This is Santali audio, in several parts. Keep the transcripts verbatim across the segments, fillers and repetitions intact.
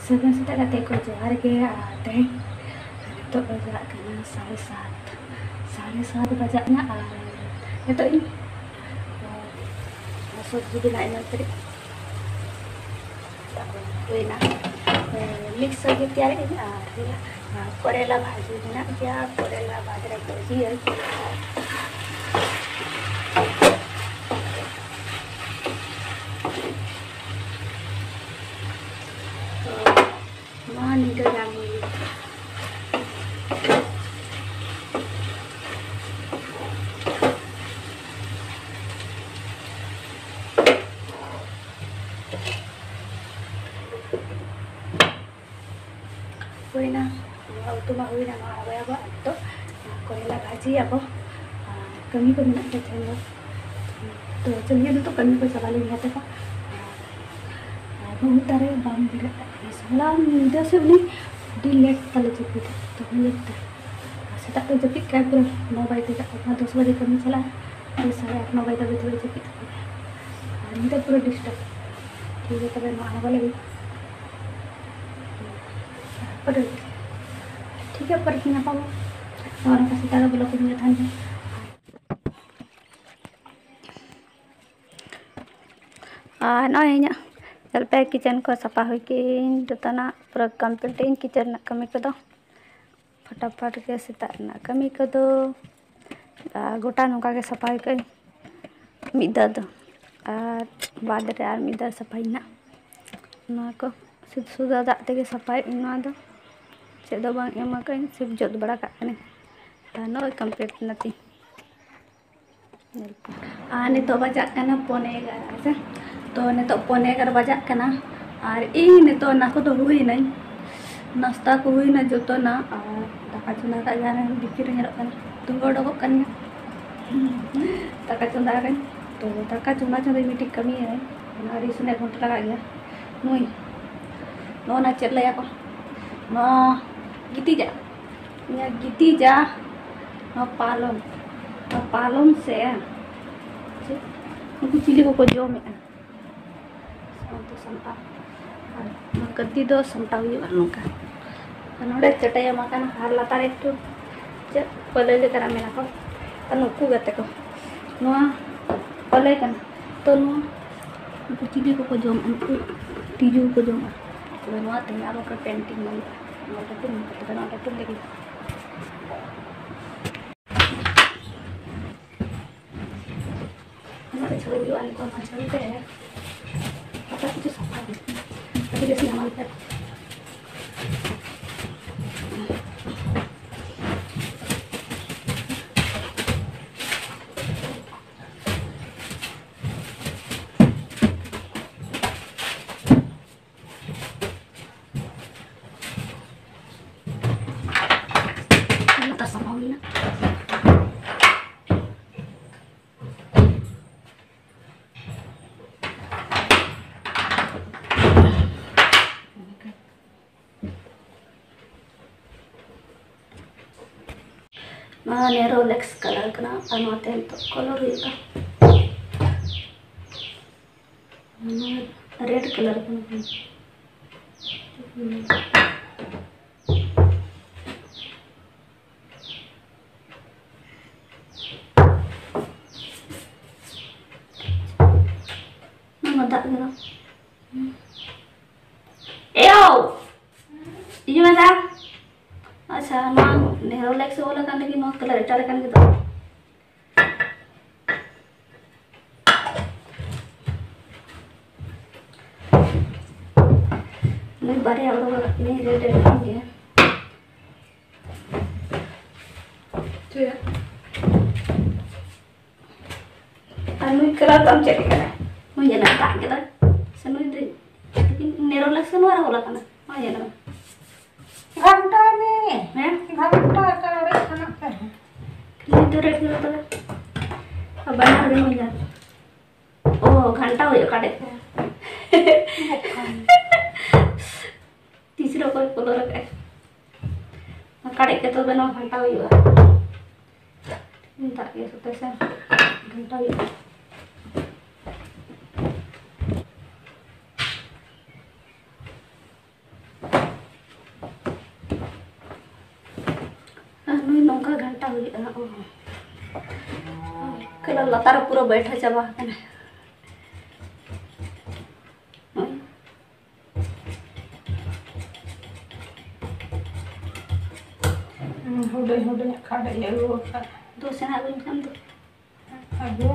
ᱥᱟᱹᱜᱩᱱ ᱥᱮᱛᱟᱜ ᱜᱟᱛᱮ ᱠᱚ, ᱡᱚᱦᱟᱨ ᱜᱮ᱾ ᱟᱨ ᱛᱮᱦᱮᱧ ᱱᱤᱛᱚᱜ ᱵᱟᱡᱟᱜ ᱠᱟᱱᱟ ᱥᱟᱲᱮ ᱥᱟᱛ, ᱥᱟᱲᱮ ᱥᱟᱛ ᱵᱟᱡᱟᱜ ᱠᱟᱱᱟ᱾ ᱟᱨ ᱱᱤᱛᱚᱜ ᱤᱧ ᱥᱚᱵᱽᱡᱤ ᱵᱮᱱᱟᱣ ᱮᱢᱟᱱ ᱠᱟᱹᱴᱤᱡ ᱦᱩᱭᱱᱟ᱾ ᱢᱤᱠᱥ ᱥᱚᱵᱽᱡᱤ ᱛᱮᱭᱟᱨᱮᱫ ᱟᱹᱧ᱾ ᱟᱨ ᱠᱚᱨᱮᱞᱟ ᱵᱷᱟᱹᱡᱤ ᱢᱮᱱᱟᱜ ᱜᱮᱭᱟ, ᱠᱚᱨᱮᱞᱟ ᱵᱟᱫᱽ ᱨᱮ ᱵᱷᱟᱹᱡᱤᱭᱟᱹᱧ᱾ ᱛᱚ ᱱᱚᱣᱟ ᱧᱤᱫᱟᱹ ᱧᱟᱢ ᱦᱩᱭ ᱞᱮᱱᱟ᱾ ᱦᱩᱭᱱᱟ, ᱱᱚᱣᱟ ᱩᱛᱩ ᱢᱟ ᱦᱩᱭᱱᱟ, ᱱᱚᱣᱟ ᱟᱵᱚ ᱟᱵᱚᱣᱟᱜ ᱱᱤᱛᱚᱜ ᱠᱚᱨᱮᱞᱟ ᱵᱷᱟᱹᱡᱤᱭᱟᱵᱚ᱾ ᱟᱨ ᱠᱟᱹᱢᱤ ᱠᱚ ᱢᱮᱱᱟᱜ ᱜᱮᱭᱟ ᱛᱮᱦᱮᱧ ᱫᱚ, ᱛᱚ ᱪᱚᱞᱤᱭᱮ ᱱᱤᱛᱚᱜ ᱠᱟᱹᱢᱤ ᱠᱚ ᱪᱟᱵᱟ ᱞᱮᱱ ᱜᱮ ᱛᱟᱠᱚ᱾ ᱟᱨ ᱵᱟᱹᱦᱩ ᱛᱟᱨᱮ ᱵᱟᱢ ᱵᱮᱨᱮᱫ ᱟᱠᱟᱫ ᱛᱤᱧᱟᱹ᱾ ᱦᱚᱞᱟ ᱧᱤᱫᱟᱹ ᱥᱮ ᱩᱱᱤ ᱟᱹᱰᱤ ᱞᱮᱴ ᱛᱟᱞᱮ ᱡᱟᱹᱯᱤᱫᱟ, ᱫᱚᱢᱮ ᱞᱮᱴ ᱛᱮ᱾ ᱟᱨ ᱥᱮᱛᱟᱜ ᱫᱚ ᱡᱟᱹᱯᱤᱫ ᱠᱟᱜᱼᱟᱭ ᱯᱩᱨᱟᱹ ᱱᱚ ᱵᱟᱡᱮ ᱛᱮ ᱪᱟᱞᱟᱜ ᱠᱟᱱᱟ, ᱫᱚᱥ ᱵᱟᱡᱮ ᱠᱟᱹᱢᱤ ᱪᱟᱞᱟᱜᱼᱟ, ᱳᱭ ᱥᱟᱲᱮ ᱟᱴ ᱱᱚ ᱵᱟᱡᱮ ᱫᱷᱟᱹᱵᱤᱡ ᱫᱚ ᱡᱟᱹᱯᱤᱫ ᱠᱟᱜᱼᱟᱭ᱾ ᱟᱨ ᱧᱤᱫᱟᱹ ᱯᱩᱨᱟᱹ ᱰᱤᱥᱴᱟᱵ᱾ ᱴᱷᱤᱠ ᱜᱮᱭᱟ, ᱛᱚᱵᱮ ᱱᱚᱣᱟ ᱦᱚᱸ ᱵᱟᱞᱮ ᱯᱩᱨᱟᱹ ᱴᱷᱤᱠ ᱜᱮᱭᱟ, ᱯᱚᱨᱮ ᱧᱟᱯᱟᱢᱟ᱾ ᱱᱚᱜᱼᱚ ᱱᱚᱝᱠᱟ ᱥᱮᱛᱟᱜ ᱨᱮ ᱵᱞᱚᱜ ᱤᱧ ᱧᱮᱞ ᱛᱟᱦᱮᱱ ᱜᱮ᱾ ᱟᱨ ᱱᱚᱜᱼᱚᱭ ᱤᱧᱟᱹᱜ ᱧᱮᱞ ᱯᱮ, ᱠᱤᱪᱮᱱ ᱠᱚ ᱥᱟᱯᱷᱟ ᱦᱩᱭ ᱠᱮᱜᱼᱟᱹᱧ, ᱡᱚᱛᱚᱱᱟᱜ ᱯᱩᱨᱟᱹ ᱠᱚᱢᱯᱞᱤᱴ ᱟᱹᱧ ᱠᱤᱪᱮᱱ ᱨᱮᱱᱟᱜ ᱠᱟᱹᱢᱤ ᱠᱚᱫᱚ᱾ ᱯᱷᱟᱴᱟᱯᱷᱟᱴ ᱜᱮ ᱥᱮᱛᱟᱜ ᱨᱮᱱᱟᱜ ᱠᱟᱹᱢᱤ ᱠᱚᱫᱚ, ᱟᱨ ᱜᱚᱴᱟ ᱱᱚᱝᱠᱟ ᱜᱮ ᱥᱟᱯᱷᱟ ᱦᱩᱭ ᱠᱟᱜᱼᱟᱹᱧ ᱢᱤᱫ ᱫᱷᱟᱣ ᱫᱚ, ᱟᱨ ᱵᱟᱫᱽ ᱨᱮ ᱟᱨ ᱢᱤᱫ ᱫᱷᱟᱣ ᱥᱟᱯᱷᱟᱭᱟᱹᱧ ᱱᱟᱜ᱾ ᱱᱚᱣᱟ ᱠᱚ ᱥᱩᱫᱷᱩ ᱥᱩᱫᱷᱟ ᱫᱟᱜ ᱛᱮᱜᱮ ᱥᱟᱯᱷᱟᱭᱮᱫ ᱟᱹᱧ, ᱱᱚᱣᱟ ᱫᱚ ᱪᱮᱫ ᱫᱚ ᱵᱟᱝ ᱮᱢ ᱟᱠᱟᱫᱟᱹᱧ, ᱥᱤᱨᱯ ᱡᱚᱫ ᱵᱟᱲᱟ ᱠᱟᱜ ᱠᱟᱹᱱᱟᱹᱧ᱾ ᱟᱨ ᱱᱚᱜᱼᱚᱭ ᱠᱚᱢᱯᱞᱤᱴ ᱮᱱᱟ ᱛᱤᱧ᱾ ᱧᱮᱞ ᱯᱮ᱾ ᱟᱨ ᱱᱤᱛᱚᱜ ᱵᱟᱡᱟᱜ ᱠᱟᱱᱟ ᱯᱚᱱᱮ ᱮᱜᱟᱨᱚ, ᱦᱮᱸ ᱥᱮ? ᱛᱚ ᱱᱤᱛᱚᱜ ᱯᱚᱱᱮ ᱮᱜᱟᱨᱚ ᱵᱟᱡᱟᱜ ᱠᱟᱱᱟ᱾ ᱟᱨ ᱤᱧ ᱱᱤᱛᱚᱜ ᱚᱱᱟ ᱠᱚᱫᱚ ᱦᱩᱭᱱᱟᱹᱧ, ᱱᱟᱥᱛᱟ ᱠᱚ ᱦᱩᱭᱱᱟ ᱡᱚᱛᱚᱱᱟᱜ᱾ ᱟᱨ ᱫᱟᱠᱟ ᱪᱚᱸᱫᱟ ᱠᱟᱜ ᱜᱮᱭᱟ, ᱰᱷᱤᱠᱪᱤ ᱨᱮ ᱧᱮᱞᱚᱜ ᱠᱟᱱᱟ, ᱫᱷᱩᱸᱣᱟᱹ ᱚᱰᱚᱠᱚᱜ ᱠᱟᱱ ᱜᱮᱭᱟ᱾ ᱫᱟᱠᱟ ᱪᱚᱸᱫᱟ ᱟᱠᱟᱧ᱾ ᱛᱚ ᱫᱟᱠᱟ ᱪᱚᱸᱫᱟ ᱪᱚᱸᱫᱟ ᱢᱤᱫᱴᱤᱡ ᱠᱟᱹᱢᱤᱭᱟᱹᱧ, ᱚᱱᱟ ᱟᱹᱰᱤ ᱥᱚᱢᱚᱭ ᱜᱷᱚᱱᱴᱟ ᱞᱟᱜᱟᱜ ᱜᱮᱭᱟ᱾ ᱱᱩᱭ, ᱱᱚᱜᱼᱚ ᱱᱟ ᱪᱮᱫ ᱞᱟᱹᱭᱟᱠᱚ, ᱱᱚᱣᱟ ᱜᱤᱛᱤᱡᱟᱜ, ᱱᱤᱭᱟᱹ ᱜᱤᱛᱤᱡᱟ, ᱱᱚᱣᱟ ᱯᱟᱞᱚᱱ, ᱱᱚᱣᱟ ᱯᱟᱞᱚᱱ ᱥᱮ ᱪᱮᱫ? ᱱᱩᱠᱩ ᱪᱤᱞᱤ ᱠᱚᱠᱚ ᱡᱚᱢᱮᱫᱼᱟ? ᱥᱟᱶᱛᱮ ᱥᱟᱱᱛᱟᱲ᱾ ᱟᱨ ᱱᱚᱣᱟ ᱠᱟᱹᱛᱤ ᱫᱚ ᱥᱟᱢᱴᱟᱣ ᱦᱩᱭᱩᱜᱼᱟ ᱱᱚᱝᱠᱟ᱾ ᱟᱨ ᱱᱚᱰᱮ ᱪᱟᱹᱴᱟᱹᱭ ᱮᱢ ᱟᱠᱟᱱᱟ ᱟᱨ ᱞᱟᱛᱟᱨ ᱮᱠᱴᱩ ᱪᱮᱫ ᱯᱟᱹᱞᱟᱹᱭ ᱞᱮᱠᱟᱱᱟᱜ ᱢᱮᱱᱟᱜᱼᱟ᱾ ᱟᱨ ᱱᱩᱠᱩ ᱜᱟᱛᱮ ᱠᱚ, ᱱᱚᱣᱟ ᱯᱟᱹᱞᱟᱹᱭ ᱠᱟᱱᱟ, ᱛᱚ ᱱᱚᱣᱟ ᱩᱱᱠᱩ ᱪᱤᱞᱤ ᱠᱚᱠᱚ ᱡᱚᱢᱟ? ᱩᱱᱠᱩ ᱛᱤᱡᱩ ᱠᱚ ᱡᱚᱢᱟ᱾ ᱛᱚᱵᱮ ᱱᱚᱣᱟ ᱛᱮ ᱟᱨᱚ ᱯᱮᱱᱴᱤᱝ ᱵᱟᱹᱱᱩᱜᱼᱟ, ᱱᱚᱣᱟ ᱠᱷᱟᱹᱛᱤᱨ ᱱᱚᱝᱠᱟ ᱛᱮ ᱵᱮᱱᱟᱣ ᱠᱟᱛᱮ ᱞᱟᱹᱜᱤᱫ᱾ ᱚᱱᱟ ᱫᱚ ᱪᱷᱩᱲᱟᱹᱣ ᱦᱩᱭᱩᱜᱼᱟ ᱱᱤᱛᱚᱜ ᱢᱟᱡᱷᱮ ᱢᱚᱫᱽᱫᱷᱮ᱾ ᱦᱟᱛᱟᱣ ᱠᱤᱪᱷᱩ ᱥᱟᱯᱷᱟ ᱜᱮ᱾ ᱟᱹᱰᱤ ᱵᱮᱥ ᱧᱟᱢ ᱞᱮᱠᱟ᱾ ᱞᱟᱛᱟᱨ ᱥᱟᱯᱷᱟ ᱦᱩᱭᱱᱟ᱾ ᱱᱚᱣᱟ ᱱᱮᱨᱳᱞᱮᱠᱥ ᱠᱟᱞᱟᱨ ᱠᱟᱱᱟ ᱟᱨ ᱱᱚᱣᱟᱛᱮ ᱱᱤᱛᱚᱜ ᱠᱟᱞᱟᱨ ᱦᱩᱭᱩᱜᱼᱟ᱾ ᱱᱚᱣᱟ ᱨᱮᱰ ᱠᱟᱞᱟᱨ ᱠᱟᱱᱟ᱾ ᱱᱚᱣᱟ ᱫᱟᱜ ᱠᱟᱱᱟ᱾ ᱮᱭᱳ! ᱤᱭᱟᱹ ᱢᱮ ᱫᱟ᱾ ᱟᱪᱪᱷᱟ, ᱱᱚᱣᱟ ᱱᱮᱨᱳᱞᱮᱠᱥ ᱚᱞ ᱟᱠᱟᱱ ᱞᱟᱹᱜᱤᱫ ᱱᱚᱣᱟ ᱠᱟᱞᱟᱨ ᱮᱴᱟᱜ ᱞᱮᱠᱟᱱ ᱜᱮ ᱫᱚ᱾ ᱱᱩᱭ ᱵᱟᱨᱭᱟ ᱚᱰᱚᱠ ᱟᱠᱟᱫ ᱛᱤᱧᱟᱹ, ᱨᱮᱰ ᱨᱮᱰ ᱠᱟᱱ ᱜᱮᱭᱟ᱾ ᱪᱮᱫ? ᱟᱨ ᱱᱩᱭ ᱠᱟᱞᱟᱨ ᱫᱚ ᱟᱢ ᱪᱮᱫ ᱠᱟᱱᱟ? ᱱᱩᱭ ᱧᱮᱞ ᱫᱟᱜ ᱠᱮᱫᱟ᱾ ᱥᱮ ᱱᱩᱭ ᱫᱚ ᱱᱮᱨᱳᱞᱮᱠᱥ ᱱᱚᱣᱟ ᱨᱮ ᱚᱞ ᱟᱠᱟᱱᱟ᱾ ᱱᱚᱣᱟ ᱧᱮᱞ ᱢᱮ᱾ ᱜᱷᱟᱱᱴᱟᱭ ᱢᱮ᱾ ᱦᱮᱸ? ᱜᱷᱟᱱᱴᱟ ᱠᱟᱱᱟ ᱚᱸᱰᱮ ᱠᱷᱚᱱᱟᱜ ᱯᱮ᱾ ᱱᱩᱭ ᱫᱚ ᱨᱮᱰ ᱠᱟᱞᱟᱨ ᱫᱚ᱾ ᱟᱨ ᱵᱟᱱᱟᱨ ᱜᱮ ᱱᱩᱭ ᱧᱮᱞ᱾ ᱚ, ᱜᱷᱟᱱᱴᱟ ᱦᱩᱭᱩᱜᱼᱟ ᱠᱟᱰᱮᱡ ᱛᱮ᱾ ᱛᱤᱥ ᱨᱮ ᱚᱠᱚᱭ ᱠᱚᱞᱚᱨ ᱟᱠᱟᱫᱼᱟᱭ? ᱠᱟᱰᱮᱡ ᱛᱮ ᱛᱚᱵᱮ ᱱᱚᱣᱟ ᱜᱷᱟᱱᱴᱟ ᱦᱩᱭᱩᱜᱼᱟ᱾ ᱫᱟᱜ ᱜᱮ ᱥᱟᱛᱮ ᱥᱮ ᱜᱷᱟᱱᱴᱟ ᱦᱩᱭᱩᱜᱼᱟ᱾ ᱦᱩᱭᱩᱜᱼᱟ᱾ ᱚ᱾ ᱠᱟᱞᱟᱨ ᱞᱟᱛᱟᱨ ᱨᱮ ᱯᱩᱨᱟᱹ ᱵᱮᱴᱷᱟ ᱪᱟᱵᱟ ᱟᱠᱟᱱᱟ᱾ ᱦᱳᱭ᱾ ᱦᱩᱰᱤᱧ ᱦᱩᱰᱤᱧᱟᱜ ᱠᱷᱟᱰ ᱤᱧ ᱟᱹᱜᱩ ᱟᱠᱟᱫ᱾ ᱫᱩ ᱥᱮᱬᱟ ᱟᱹᱜᱩᱧ ᱠᱷᱟᱱ ᱫᱚ᱾ ᱟᱹᱜᱩ᱾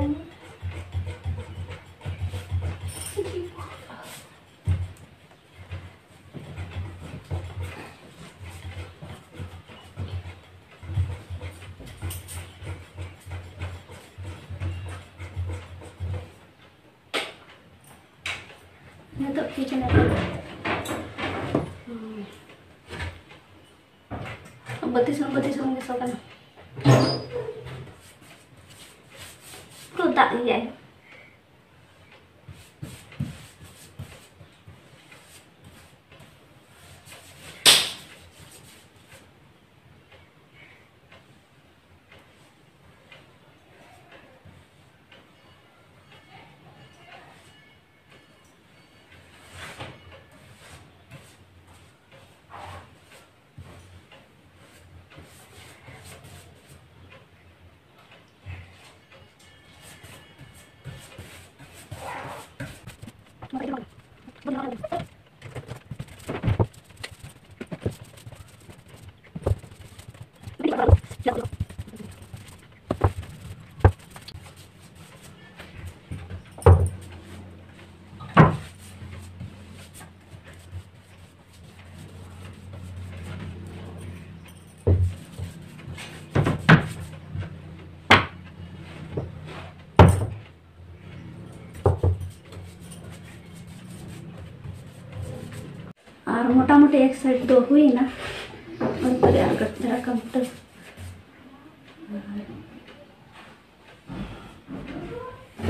ᱱᱤᱛᱚᱜ ᱠᱤᱪᱮᱱ ᱨᱮ᱾ ᱵᱟᱹᱛᱤ ᱥᱩᱱᱩᱢ, ᱵᱟᱹᱛᱤ ᱥᱩᱱᱩᱢ ᱜᱮ ᱥᱚ ᱠᱟᱱᱟ᱾ ᱯᱩᱨᱟᱹ ᱫᱟᱜ ᱜᱮᱭᱟᱭ᱾ ᱟᱨ ᱢᱚᱴᱟᱢᱩᱴᱤ ᱮᱠ ᱥᱟᱭᱤᱰ ᱫᱚ ᱦᱩᱭᱱᱟ᱾ ᱚᱱᱛᱮ ᱨᱮ ᱟᱨ ᱠᱟᱹᱴᱤᱡ ᱫᱷᱟᱨᱟ ᱠᱟᱹᱢᱤ ᱫᱚ᱾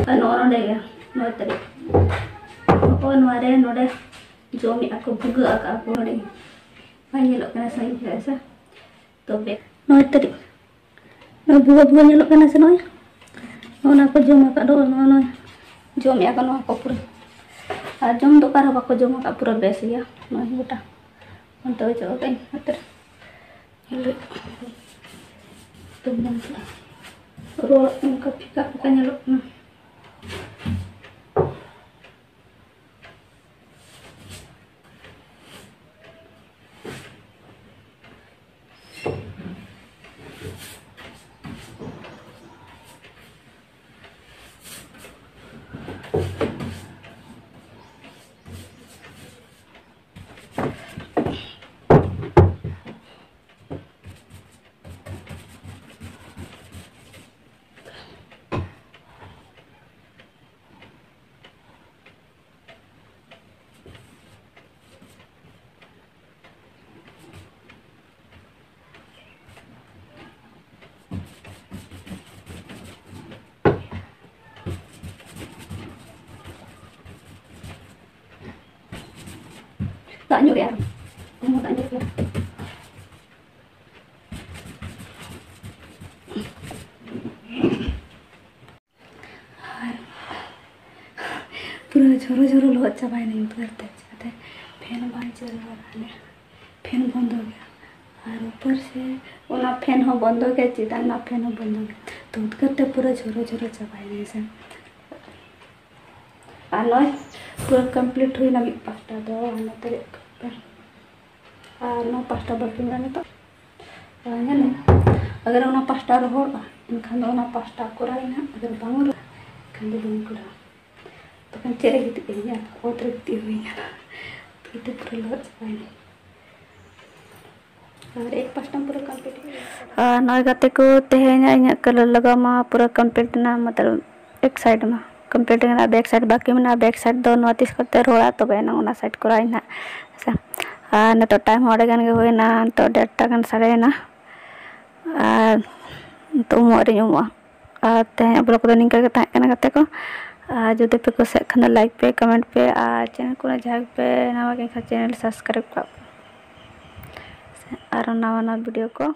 ᱟᱨ ᱱᱚᱜᱼᱚ ᱱᱚᱰᱮ ᱜᱮ, ᱱᱚᱭ ᱛᱟᱹᱨᱤᱠᱷ᱾ ᱱᱚᱜᱼᱚ ᱱᱚᱣᱟ ᱨᱮ ᱱᱚᱰᱮ ᱡᱚᱢᱮᱜᱼᱟ ᱠᱚ, ᱵᱷᱩᱜᱟᱹᱜ ᱟᱠᱟᱫ ᱠᱚ ᱱᱚᱰᱮ᱾ ᱵᱟᱝ ᱧᱮᱞᱚᱜ ᱠᱟᱱᱟ ᱥᱟᱺᱜᱤᱧ ᱠᱷᱚᱱ ᱥᱮ? ᱛᱚᱵᱮ ᱱᱚᱭ ᱛᱟᱹᱨᱤᱠᱷ᱾ ᱱᱚᱣᱟ ᱵᱷᱩᱜᱟᱹᱜ ᱵᱷᱩᱜᱟᱹᱜ ᱧᱮᱞᱚᱜ ᱠᱟᱱᱟ ᱥᱮ? ᱱᱚᱜᱼᱚᱭ ᱱᱚᱜᱼᱚ ᱱᱚᱣᱟ ᱠᱚ ᱡᱚᱢ ᱟᱠᱟᱫ ᱫᱚ, ᱱᱚᱜᱼᱚ ᱱᱚᱣᱟ ᱡᱚᱢᱮᱜᱼᱟ ᱠᱚ ᱱᱚᱣᱟ ᱠᱚ ᱯᱩᱨᱟᱹ᱾ ᱟᱨ ᱡᱚᱢ ᱫᱚ ᱚᱠᱟ ᱨᱮᱦᱚᱸ ᱵᱟᱠᱚ ᱡᱚᱢ ᱟᱠᱟᱫ, ᱯᱩᱨᱟᱹ ᱵᱮᱥ ᱜᱮᱭᱟ ᱱᱚᱜᱼᱚᱭ ᱜᱚᱴᱟ᱾ ᱚᱱᱛᱮ ᱚᱪᱚᱜ ᱟᱠᱟᱫᱟᱹᱧ ᱱᱚᱛᱮ ᱨᱮ᱾ ᱨᱚᱲ ᱚᱱᱠᱟ ᱯᱷᱤᱠᱟ ᱯᱷᱤᱠᱟ ᱧᱮᱞᱚᱜ ᱠᱟᱱᱟ᱾ ᱫᱟᱜ ᱧᱩ ᱨᱮ ᱟᱨ ᱫᱟᱜ ᱧᱩ ᱨᱮ᱾ ᱟᱨ ᱯᱩᱨᱟᱹ ᱡᱷᱚᱨᱚ ᱡᱷᱚᱨᱚ ᱞᱚᱦᱚᱫ ᱪᱟᱵᱟᱭᱮᱱᱟᱹᱧ ᱩᱫᱽᱜᱟᱹᱨ ᱛᱮ, ᱪᱤᱠᱟᱹᱛᱮ ᱯᱷᱮᱱ ᱦᱚᱸ ᱵᱟᱝ ᱪᱟᱹᱞᱩ ᱟᱠᱟᱱᱟ᱾ ᱯᱷᱮᱱ ᱵᱚᱱᱫᱚ ᱜᱮᱭᱟ᱾ ᱟᱨ ᱩᱯᱚᱨ ᱥᱮ ᱚᱱᱟ ᱯᱷᱮᱱ ᱦᱚᱸ ᱵᱚᱱᱫᱚ ᱜᱮᱭᱟ, ᱪᱮᱛᱟᱱ ᱨᱮᱱᱟᱜ ᱯᱷᱮᱱ ᱦᱚᱸ ᱵᱚᱱᱫᱚ ᱜᱮᱭᱟ᱾ ᱛᱚ ᱩᱫᱽᱜᱟᱹᱨ ᱛᱮ ᱯᱩᱨᱟᱹ ᱡᱷᱚᱨᱚ ᱡᱷᱚᱨᱚ ᱪᱟᱵᱟᱭᱮᱱᱟᱹᱧ ᱥᱮ᱾ ᱟᱨ ᱱᱚᱜᱼᱚᱭ ᱯᱩᱨᱟᱹ complete ᱦᱩᱭᱱᱟ ᱢᱤᱫ ᱯᱟᱦᱴᱟ ᱫᱚ, ᱟᱨ ᱱᱚᱛᱮ ᱨᱮ ᱟᱨ ᱱᱚᱣᱟ ᱯᱟᱦᱴᱟ ᱵᱟᱹᱠᱤ ᱢᱮᱱᱟᱜᱼᱟ ᱱᱤᱛᱚᱜ᱾ ᱟᱨ ᱧᱮᱞ ᱢᱮ, ᱟᱜᱟᱨ ᱚᱱᱟ ᱯᱟᱦᱴᱟ ᱨᱚᱦᱚᱲᱚᱜᱼᱟ, ᱮᱱᱠᱷᱟᱱ ᱫᱚ ᱚᱱᱟ ᱯᱟᱦᱴᱟ ᱠᱚᱨᱟᱣ ᱤᱧ ᱦᱟᱸᱜ, ᱟᱜᱟᱨ ᱵᱟᱝ ᱨᱚᱦᱚᱲᱚᱜᱼᱟ, ᱮᱱᱠᱷᱟᱱ ᱫᱚ ᱵᱟᱹᱧ ᱠᱚᱨᱟᱣᱟ᱾ ᱛᱚᱠᱷᱚᱱ ᱪᱮᱫ ᱨᱮ ᱜᱤᱛᱤᱡ ᱠᱟᱹᱧᱟ, ᱚᱛ ᱨᱮ ᱜᱤᱛᱤᱡ ᱦᱩᱭ ᱠᱟᱱᱟ, ᱛᱤ ᱛᱮ ᱯᱩᱨᱟᱹ ᱞᱚᱦᱚᱫ ᱪᱟᱵᱟᱭᱮᱱᱟᱹᱧ᱾ ᱟᱨ ᱮᱠ ᱯᱟᱥᱴᱟ ᱯᱩᱨᱟᱹ complete ᱦᱩᱭ ᱮᱱᱟ᱾ ᱟᱨ ᱱᱚᱜᱼᱚᱭ ᱜᱟᱛᱮ ᱠᱚ, ᱛᱮᱦᱮᱧᱟᱜ ᱤᱧᱟᱹᱜ colour ᱞᱟᱜᱟᱣ ᱢᱟ ᱯᱩᱨᱟᱹ complete ᱮᱱᱟ, ᱢᱚᱛᱞᱚᱵ ᱮᱠ side ᱢᱟ complete ᱮᱱᱟ, back side ᱵᱟᱹᱠᱤ ᱢᱮᱱᱟᱜᱼᱟ᱾ Back side ᱫᱚ ᱱᱚᱣᱟ ᱛᱤᱥ ᱠᱚᱛᱮ ᱨᱚᱦᱚᱲᱟ, ᱛᱚᱵᱮ ᱮᱱᱟᱝ ᱚᱱᱟ side ᱠᱚᱨᱟᱣ ᱤᱧ ᱦᱟᱸᱜ, ᱦᱮᱸ ᱥᱮ᱾ ᱟᱨ ᱱᱤᱛᱚᱜ time ᱦᱚᱸ ᱟᱹᱰᱤ ᱜᱟᱱ ᱜᱮ ᱦᱩᱭᱱᱟ, ᱱᱤᱛᱚᱜ ᱰᱮᱲᱴᱟ ᱜᱟᱱ ᱥᱟᱰᱮᱭᱮᱱᱟ᱾ ᱟᱨ ᱱᱤᱛᱚᱜ ᱩᱢᱩᱜ ᱟᱹᱣᱨᱤᱧ ᱩᱢᱩᱜᱼᱟ᱾ ᱟᱨ ᱛᱮᱦᱮᱧᱟᱜ vlog ᱠᱚᱫᱚ ᱱᱤᱝᱠᱟᱹ ᱜᱮ ᱛᱟᱦᱮᱸ ᱠᱟᱱᱟ ᱜᱟᱛᱮ ᱠᱚ᱾ ᱟᱨ ᱡᱩᱫᱤ ᱯᱮ ᱠᱩᱥᱤᱭᱟᱜ ᱠᱷᱟᱱ ᱫᱚ like ᱯᱮ, comment ᱯᱮ, ᱟᱨ channel ᱠᱚᱨᱮ ᱡᱟᱦᱟᱸᱭ ᱯᱮ ᱱᱟᱣᱟ ᱜᱮ ᱮᱱᱠᱷᱟᱱ channel subscribe ᱠᱟᱜ ᱯᱮ᱾ ᱟᱨᱚ ᱱᱟᱣᱟ ᱱᱟᱣᱟ video ᱠᱚ